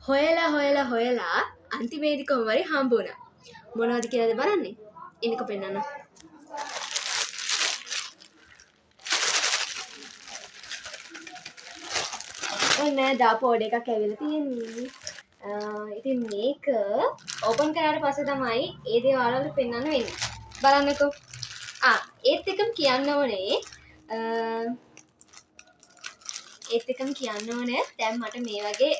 හොයලා හොයලා හොයලා අන්තිමේදී කොහොම හරි හම්බ වුණා. මොනවද කියලාද බලන්නේ? එන්නකෝ පෙන්නන්න. ඔන්න දාපු ඕඩර් එකක් ඇවිල්ලා තියෙන්නේ. ඉතින් මේක ඕපන් කරාට පස්සේ තමයි ඒ දේ ඔයාලට පෙන්වන්න වෙන්නේ. බලන්නකෝ. ඒත් එක්කම කියන්න ඕනේ, ඒත් එක්කම කියන්න ඕනේ දැන් මට මේ වගේ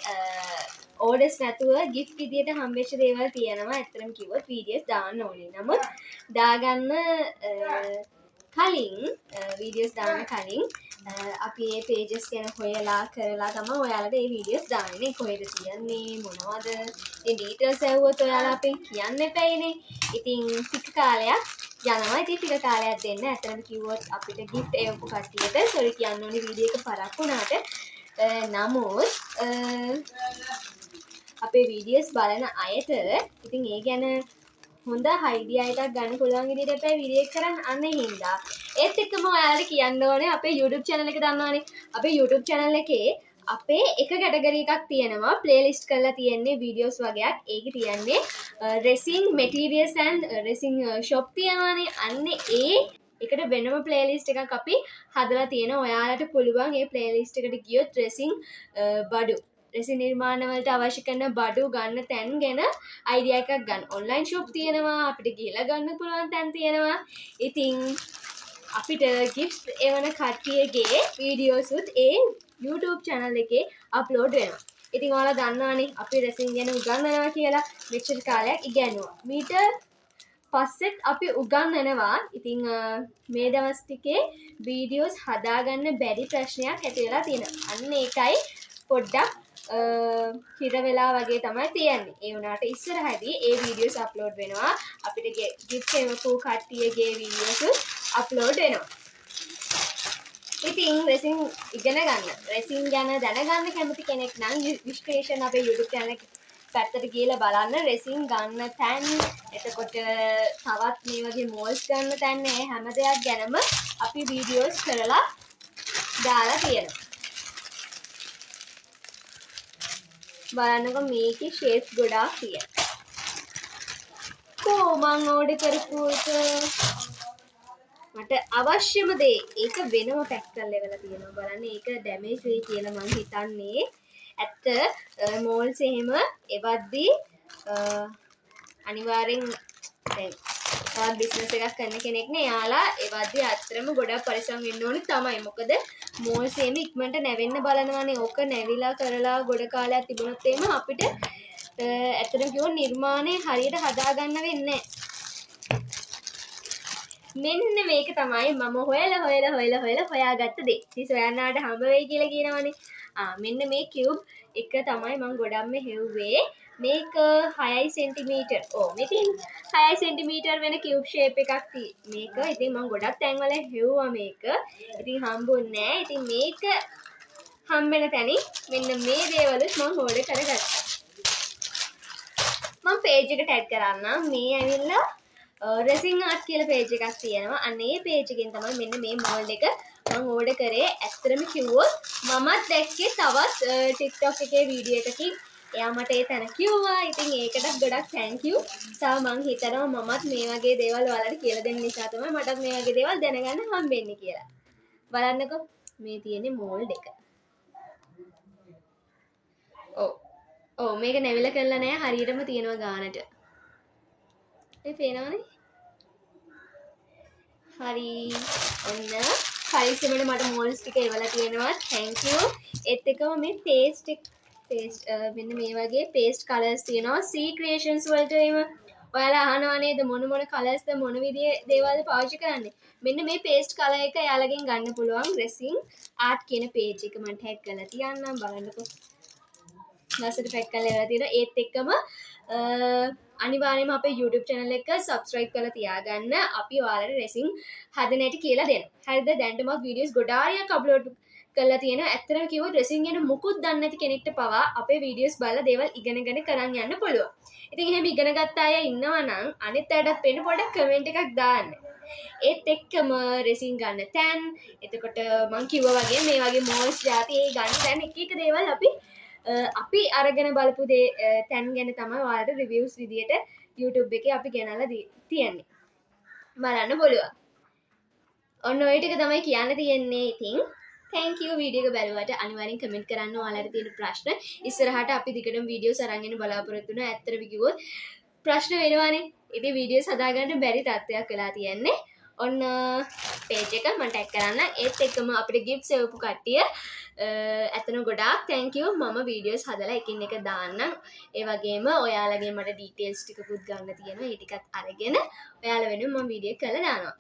ඕඩර්ස් නැතුව ගිෆ්ට් විදියට හම්බෙච්ච දේවල් තියෙනවා. ඇත්තටම කිව්වොත් වීඩියෝස් දාන්න ඕනේ. නමුත් දාගන්න කලින්, වීඩියෝස් දාන්න කලින් අපි මේ පේජස් ගැන හොයලා කරලා තමයි ඔයාලට මේ වීඩියෝස් දාන්නේ. කොහෙද තියන්නේ මොනවද? ඉතින් ඩීටේල්ස් ඇහුවොත් ඔයාලා අපෙන් කියන්න එපැයිනේ. ඉතින් ටික කාලයක් යනවා. ඉතින් ටික කාලයක් දෙන්න. ඇත්තටම කිව්වොත් අපිට ගිෆ්ට් එවපු කට්ටියට සෝරි කියන්න ඕනේ වීඩියෝ එක පරක්කු වුණාට. නමුත් අපේ වීඩියෝස් බලන අයට ඉතින් ඒ ගැන හොඳ අයිඩියා එකක් ගන්න පුළුවන් විදිහට අපේ වීඩියෝ එක කරන්න. අන්න ඒ හින්දා ඒත් එක්කම ඔයාලට කියන්න ඕනේ අපේ YouTube channel එක දන්නවනේ. අපේ YouTube channel එකේ අපේ එක කැටගරි එකක් තියෙනවා ප්ලේලිස්ට් කරලා තියෙන්නේ වීඩියෝස් වගේක්. ඒකේ තියෙන්නේ රෙසින් මැටීරියල්ස් ඇන්ඩ් රෙසින් ෂොප් තියෙනවානේ. අන්න ඒ එකට වෙනම ප්ලේලිස්ට් එකක් අපි හදලා තියෙනවා. ඔයාලට පුළුවන් ඒ ප්ලේලිස්ට් එකට ගියොත් රෙසින් බඩු, රෙසින් නිර්මාණ වලට අවශ්‍ය කරන බඩු ගන්න තැන් ගැන අයිඩියා එකක් ගන්න. ඔන්ලයින් ෂොප් තියෙනවා, අපිට ගිහලා ගන්න පුළුවන් තැන් තියෙනවා. ඉතින් අපිට ගිෆ්ට් එවන කට්ටියගේ වීඩියෝස් උත් ඒ YouTube channel එකේ අප්ලෝඩ් වෙනවා. ඉතින් ඔයාලා දන්නවනේ අපි රෙසින් ගැන උගන්වනවා කියලා. මෙච්චර කාලයක් ඉගැන්නුවා. මීට පස්සෙත් අපි උගන්වනවා. ඉතින් මේ දවස් ටිකේ වීඩියෝස් හදාගන්න බැරි ප්‍රශ්නයක් ඇති වෙලා තියෙනවා. අන්න ඒකයි පොඩ්ඩක් හිර වෙලා වගේ තමයි තියෙන්නේ. ඒ වුණාට ඉස්සරහදී ඒ වීඩියෝස් අප්ලෝඩ් වෙනවා. අපිට ගිෆ්ට් එවපු කට්ටියගේ වීඩියෝස් අප්ලෝඩ් වෙනවා. ඉතින් රෙසින් ඉගෙන ගන්න, රෙසින් ගැන දැනගන්න කැමති කෙනෙක් නම් විශ් ක්‍රියේෂන් අපේ YouTube channel එක පැත්තට ගිහලා බලන්න. රෙසින් ගන්න තැන්, එතකොට තවත් මේ වගේ මෝල්ස් ගන්න තැන්, මේ හැම දෙයක් ගැනම අපි වීඩියෝස් කරලා දාලා තියෙනවා. බලන්නකෝ මේකේ ෂේප්ස් ගොඩාක් තියෙනවා. කෝ මං ඕඩර් කරපු එක මට අවශ්‍යම දේ ඒක වෙනම පැක් කරලා එවලා තියෙනවා. බලන්න ඒක ඩැමේජ් වෙයි කියලා මං හිතන්නේ. ඇත්ත මෝල්ස් එහෙම එවද්දි අනිවාර්යෙන් දැන් තවත් බිස්නස් එකක් කරන කෙනෙක් නේ එයාලා එවද්දි ඇත්තටම ගොඩක් පරිස්සම් වෙන්න ඕනේ තමයි. මොකද මෝල්ස් එහෙම ඉක්මනට නැවෙන්න බලනවානේ. ඕක නැවිලා කරලා ගොඩ කාලයක් තිබුණොත් එහෙම අපිට ඇත්තටම කිව්වොත් නිර්මාණය හරියට හදාගන්න වෙන්නේ නෑ. මෙන්න මේක තමයි මම හොයලා හොයලා හොයලා හොයලා හොයාගත්ත දේ. ඉතින් සොයන්නාට හම්බ වෙයි කියලා කියනවනේ. මෙන්න මේ කියුබ් එක තමයි මං ගොඩක්ම හෙව්වේ. මේක හයයි සෙන්ටිමීටර්. ඔව්, ඉතින් හයයි සෙන්ටිමීටර් වෙන කියුබ් ෂේප් එකක් මේක. ඉතින් මං ගොඩක් තැන්වල හෙව්වා මේක. ඉතින් හම්බුන්නේ නෑ. ඉතින් මේක හම්බෙන තැනින් මෙන්න මේ දේවලුත් මං ඕඩර් කරගත්තා. මං පේජ් එක ටැග් කරන්නම්. මේ ඇවිල්ලා රෙසින් ආර්ට් කියලා පේජ් එකක් තියෙනවා. අන්න ඒ පේජ් එකෙන් තමයි මෙන්න මේ මෝල්ඩ් එක මං ඕඩර් කරේ. ඇත්තටම කිව්වොත් මමත් දැක්කේ තවත් TikTok එකේ වීඩියෝ එකකින්. එයා මට ඒ තැන කිව්වා. ඉතින් ඒකටත් ගොඩක් thank you. සහ මං හිතනවා මමත් මේ වගේ දේවල් ඔයාලට කියලා දෙන්න නිසා තමයි මටත් මේ වගේ දේවල් දැනගන්න හම්බෙන්නේ කියලා. බලන්නකෝ මේ තියෙන්නේ මෝල්ඩ් එක. ඔව්. ඔව් මේක නැවිලා කරලා නෑ, හරියටම තියෙනවා ගානට. මේ පේනවනේ. හරි. ඔන්න පරිස්සමට මට මෝල්ඩ්ස් ටික එවලා තියෙනවා. Thank you. ඒත් එක්කම මේ පේස්ට් එක, මෙන්න මේ වගේ පේස්ට් කලර්ස් තියෙනවා. C creations වලට එහෙම ඔයාලා අහනවා නේද මොන මොන කලර්ස්ද මොන විදිහේ දේවල්ද පාවිච්චි කරන්නේ. මෙන්න මේ පේස්ට් කලර් එක එයාලගෙන් ගන්න පුළුවන්. රෙසින් ආර්ට් කියන පේජ් එක මම ටැග් කරලා තියන්නම්. බලන්නකෝ. ලස්සනට පැක් කරලා එවලා තියෙනවා. ඒත් එක්කම අනිවාර්යයෙන්ම අපේ YouTube channel එක subscribe කරලා තියාගන්න. අපි ඔයාලට රෙසින් හදන හැටි කියලා දෙනවා. හරිද? දැන්ටමත් වීඩියෝස් ගොඩාරියක් අප්ලෝඩ් කරලා තියෙනවා. ඇත්තටම කිව්වොත් රෙසින් ගැන මොකුත් දන්නේ නැති කෙනෙක්ට පවා අපේ වීඩියෝස් බලලා දේවල් ඉගෙනගෙන කරන් යන්න පුළුවන්. ඉතින් එහෙම ඉගෙන ගත්ත අය ඉන්නවා නම් අනිත් අයටත් පේන්න පොඩ්ඩක් කමෙන්ට් එකක් දාන්න. ඒත් එක්කම රෙසින් ගන්න තැන්, එතකොට මං කිව්වා වගේ මේ වගේ මෝල්ස් ජාති ඒ ගන්න තැන් එක එක දේවල් අපි අපි අරගෙන බලපු දේ තැන් ගැන තමයි ඔයාලට රිවිව්ස් විදියට YouTube එකේ අපි ගෙනල්ලා තියන්නේ. බලන්න පුළුවන්. ඔන්න ඔය ටික තමයි කියන්න තියෙන්නේ. ඉතින් thank you video එක බැලුවට. අනිවාර්යෙන් කමෙන්ට් කරන්න ඔයාලට තියෙන ප්‍රශ්න. ඉස්සරහට අපි දිගටම වීඩියෝස් අරන් එන්න බලාපොරොත්තු වෙනවා. ඇත්තටම කිව්වොත් ප්‍රශ්න වෙනවානේ. ඉතින් වීඩියෝස් හදාගන්න බැරි තත්ත්වයක් වෙලා තියෙන්නේ. ඔන්න පේජ් එක මම ටැග් කරන්න. ඒත් එක්කම අපිට ගිෆ්ට්ස් එවපු කට්ටිය ඇත්තටම ගොඩාක් thank you. මම වීඩියෝස් හදලා එකින් එක දාන්නම්. ඒ වගේම ඔයාලගේ මට ඩීටේල්ස් ටිකකුත් ගන්න තියෙනවා. ඒ ටිකත් අරගෙන ඔයාලා වෙනුවෙන් මම වීඩියෝ කරලා දානවා.